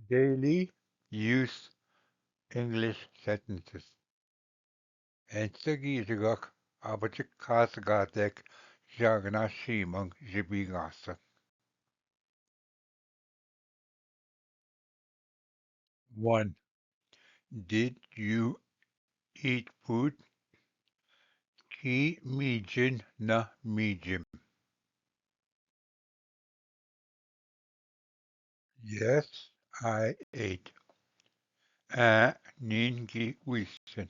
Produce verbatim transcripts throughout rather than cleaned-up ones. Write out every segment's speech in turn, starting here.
Daily use English sentences. एंचतगी जगक आबचक खास गातेक जागना सीमंग जिबी गासक। One. Did you eat food? की मीजिन न मीजिम? Yes, I ate. ऐ नीन की उइसिन।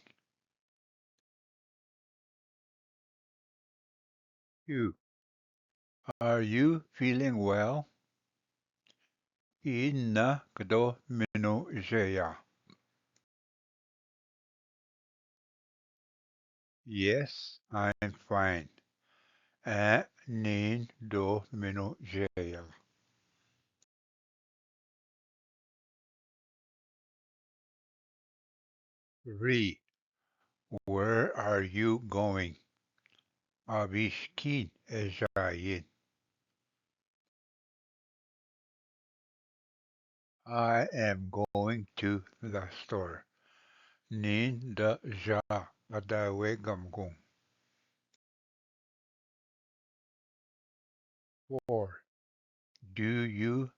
Two. Are you feeling well? की न कदो मिनो जया? Yes, I'm fine. ऐ नीन दो मिनो Jaya. Three. Where are you going? आबीश कीन एजाइन? I am going to the store. नीन द जा अदावे गमगुंग। Four. Do you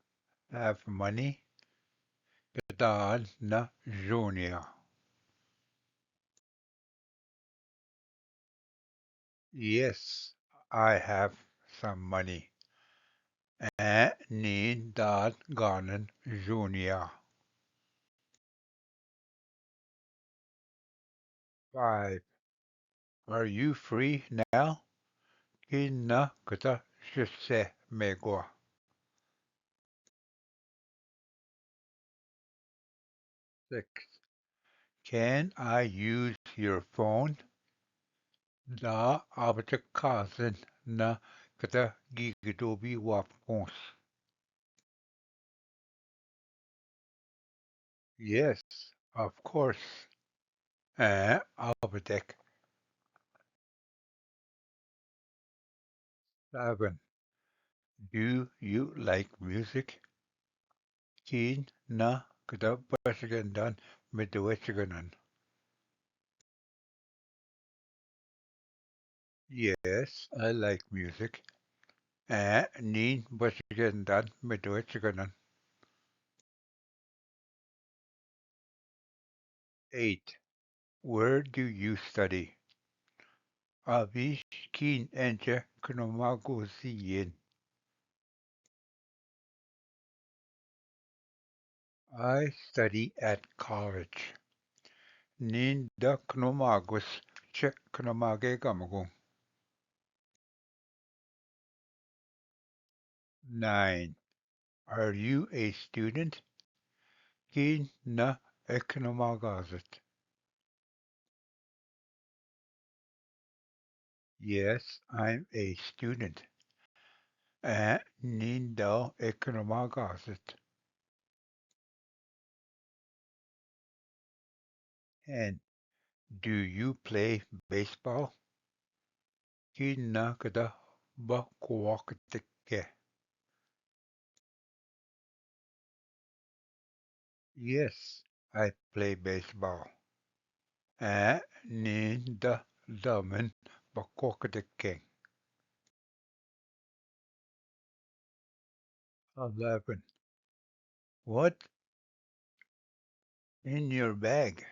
have money? कदान न Junia? Yes, I have some money. ऐ नीन दान गानन Junia. Five. Are you free now? की न कता शिष्य मेगवा? Six. Can I use your phone? दा आबचक खासन न कता गीगदो भी वापकोंस? Yes, of course. ऐ आबचक। Seven. Do you like music? कीन न कदा बचगन दान मिदवे चगनन? Yes, I like music. ऐ नीन बचगन दान मिदवे चगनन। Eight. Where do you study? अभी कीन एंचे कनोमा गोसी येन? I study at college. नीन द कनोमा गोस चे कनोमा गे गमगुंग। Nine. Are you a student? कीन न एकनोमा गाजत? Yes, I'm a student. ऐ नीन द एकनोमा गाजत। Ten. Do you play baseball? कीन न कदा बकवाक तिक्के? Yes, I play baseball. ऐ नीन द दमन बकवाक तिक्के। Eleven. What in your bag?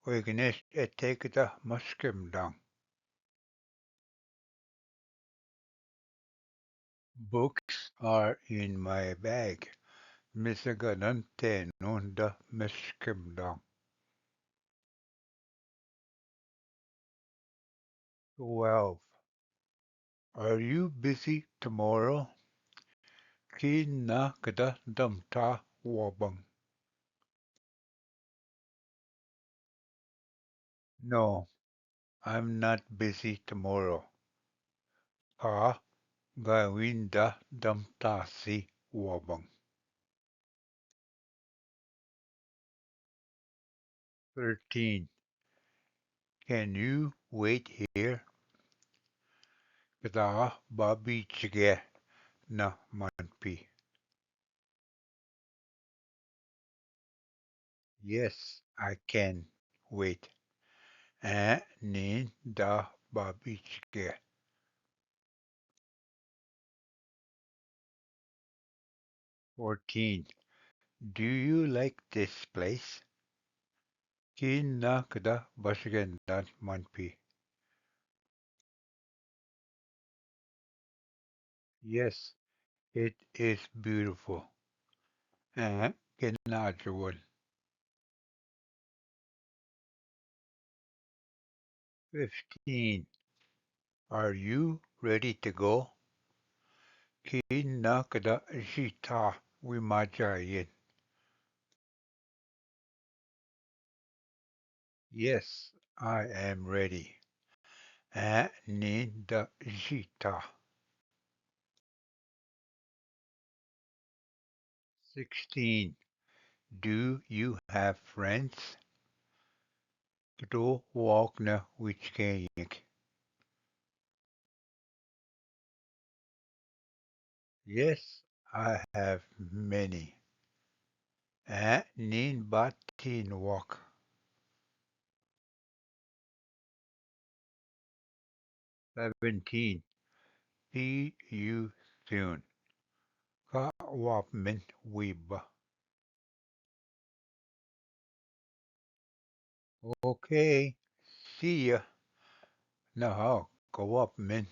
Oignesh e take the mushkim down. Books are in my bag. Misaganan tenun da mushkim down. Twelve. Are you busy tomorrow? Kin na kda damta wabang? No, I'm not busy tomorrow. Ka gawinda damta si wabang. Thirteen. Can you wait here? Kda babi chige na manpi. Yes, I can wait. ऐ नींद दा बाबी चिके। Fourteen. Do you like this place? किन ना कदा बसगेंदान मन P? Yes, it is beautiful. ऐ किन ना अजवल। Fifteen. Are you ready to go? किन ना कदा जीता वी माजायन? Yes, I am ready. ऐ नींद जीता। Sixteen. Do you have friends? कटो वाक न विचकेंग। Yes, I have many. ऐ नींद बातीन वाक। Seventeen. See you soon. का वाप में वीबा। Okay, see ya. ना हाँ, का वाप में